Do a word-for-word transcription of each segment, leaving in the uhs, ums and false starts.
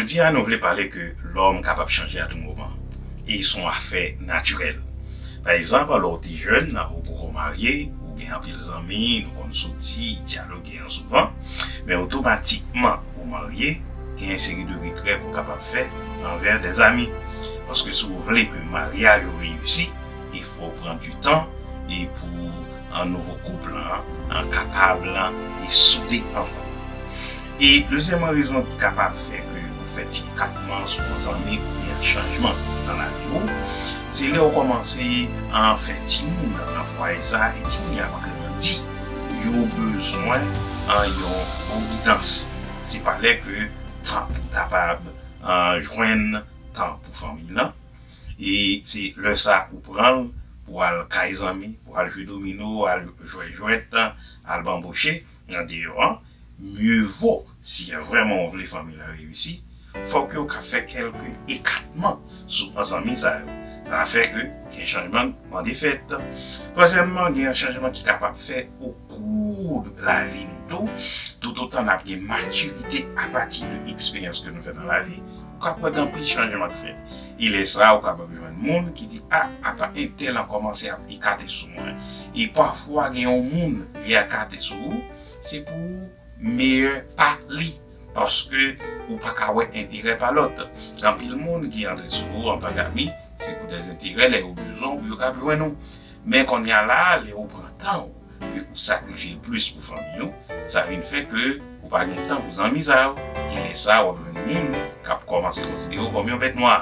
Jodi a, nou vle pale ke lòm kapab chanje a tou moman. E se yon afè natirèl. Pa egzanp, lè w te jèn, ou poko marye, ou gen anpil zanmi, nou konn soti, dyaloge an souvan. Men otomatikman, ou marye, gen yon seri de retrè pou w kapab fè anvè dèzami. Paske si w vle ke maryaj ou reyisi, e fò w pran di tan e pou an nouvo koup lan an kapab lan e soude ansanm. E dezyèm rezon ki kapab fè ke ou fè ti ekatman sou yon zanmi oubyen chanjman nan lavi ou, se lè ou kòmanse an fè timoun nan fwaye sa a, e timoun yo ap grandi, yo bezwen an yon bon gidans. Se pa lè ke tan pou kapab an jwenn tan pou fanmi lan. E se lè sa ou pran l pou al kay zanmi, pou al jwe domino, al jwe jwèt, al banboche nan deyò an. Mye vo, si vrèman ou vle fanmi lan reyisi, fòk yo ka fè kèlke ekatman sou zanmi sa yo. Sa fè ke gen chanjman mande fèt. Twazyèmman, gen chanjman ki kapab fèt o kou de lavi nou tou, toutotan n ap gen matirite apati de eksperyans ke nou fè nan lavi, ou ka kwè gen anpil chanjman k fèt. E lè sa a, ou kapab jwenn moun ki di, a, apa entèl an kòmanse ap ekate sou mwen. E pafwa gen yon moun li ekate sou ou, se pou ou meyè pa li. Paske ou pa ka wè enterè pa lòt. Gen anpil moun ki antre sou ou antank ami, se pou dèzenterè, lè yo bezwen w, pou yo kab jwenn ou. Men kounye a la, lè ou pran tan ou, ke ou sakrifye l plis pou fanmi ou, sa vin fè ke ou pa gen tan pou zanmi sa yo. E lè sa a, w ap jwenn moun k ap kòmanse konsidere w kòm yon bèt nwa.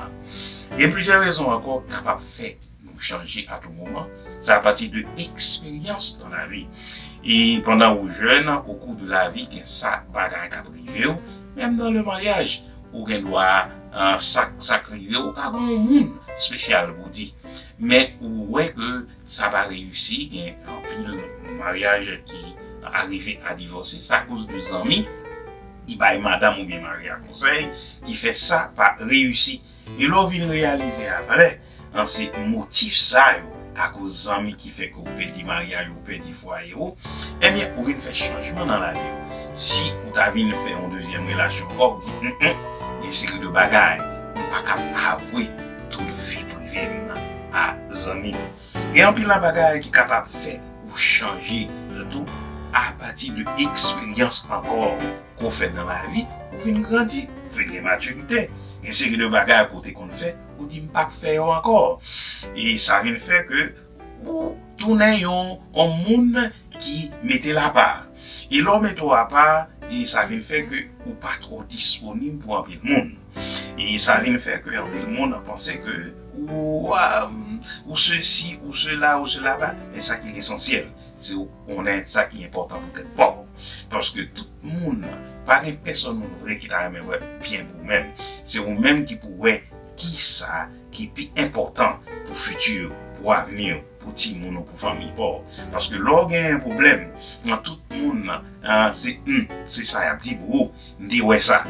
Gen plizyè rezon ankò k kapab fè nou chanje a tou moman. Sa apati de eksperyans nan lavi. E pandan ou jèn, o kou de lavi, gen sa bagay k ap rive w, menm nan le maryaj, ou gen dwa, an, sa, sa k rive w, ou ka gen yon moun espesyal pou di. Men ou wè ke sa pa reyisi, gen anpil maryaj ki arive a divòse, sa akoz de zanmi ki bay madanm oubyen mari a konsèy, ki fè sa pa reyisi. E lè w vin reyalize aprè, an, se motif sa yo, akoz zanmi ki fè ke w pèdi maryaj ou, pèdi fwaye ou, ebyen, ou vin fè chanjman nan lavi w. Si ou ta vin fè yon dezyèm relasyon ankò, ou di, hum, hum, gen seri de bagay, ou pa kab avwe tout vi prive m a zanmi. Gen anpil nan bagay ki kapab fè ou chanje tou apati de eksperyans ankò ke w fè nan lavi, ou vin grandi, ou vin gen matirite. Gen seri de bagay ke w te konn fè, ou di, m pa k fè yo ankò. E sa vin fè ke ou tounen yon, yon moun ki mete l apa. E lè w mete w apa, e sa vin fè ke ou pa twò disponib pou anpil moun. E sa vin fè ke anpil moun panse ke ou, a, ou sesi, ou sela, ou selaba. Men sa ki lesansyèl, se ou konnen sa ki enpòtan pou tèt pa w. Paske tout moun, pa gen pèsonn moun vre ki ta renmen wè byen pou ou menm. Se ou menm ki pou wè kisa ki pi enpòtan pou fiti w, pou avni w, pou timoun ou, pou fanmi pa w. Paske lè w gen yon pwoblèm, nan tout moun, an, se, hum, se sa y ap di pou ou, m te wè sa.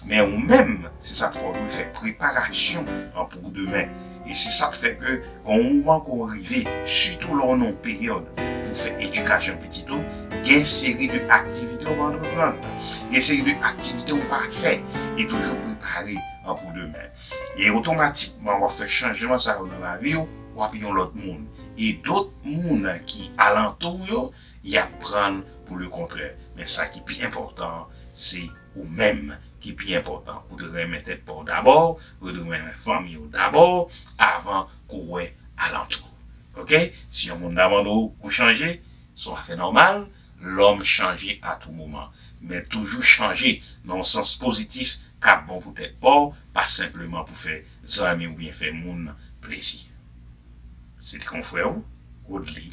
Men ou menm, se sa k fè w dwe fè preparasyon, an, pou demen. E se sa k fè ke, gen yon moman ke w rive, sitou lè w nan yon peryòd pou fè edikasyon pitit ou, gen seri de aktivite ou pa antreprann, gen seri de aktivite ou pa fè, e toujou prepare, an, pou demen. E otomatikman, w ap fè chanjman sa yo nan lavi w, w ap yon lòt moun. E dòt moun ki alantou w yo, y ap pran l pou le kontrè. Men sa ki pi enpòtan, se ou menm ki pi enpòtan. Ou dwe renmen tèt pa w dabò, ou dwe renmen fanmi w dabò, avan ke w wè alantou. Oke? Si yon moun ta mande w pou chanje, se yon afè nòmal, lòm chanje a tou moman. Men toujou chanje nan yon sans pozitif k ap bon pou tèt pa w, pa senpleman pou fè zanmi oubyen fè moun plezi. Se te konfrè w, Rodly